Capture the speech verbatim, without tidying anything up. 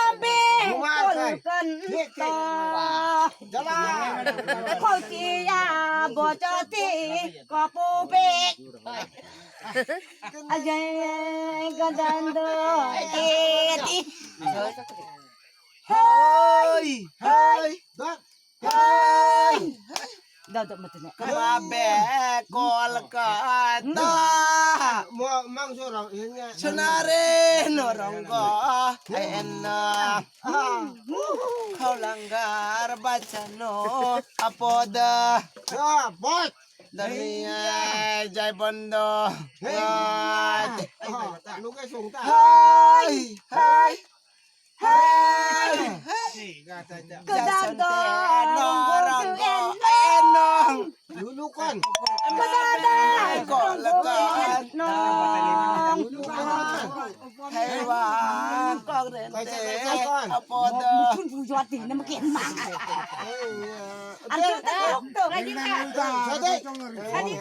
Mama be, Mama kai. Kolkan to. Jala. Khochi ya bojoti kopu be. Ajay gadando eti. Hoi, hoi. Hey! Dau, dau, mati na. Kama be Kolkata. Mo, mang so rong, yun nga. Sunare no ronggo, ena. Ah. Khaulangar bachano, apoda. Ah, bot. Dami, eh, jai bondo. Hey. Ah. Ah, nuke sungta. Hai, hai. Hey! Hey! Jasante norong enong. Lulukan. Hey, kok lekan. Lulukan. Hey, wang, kok rente. Apa dah? Muchun bujati, nama kema. Hey, ya. Arjun tak. Sadai.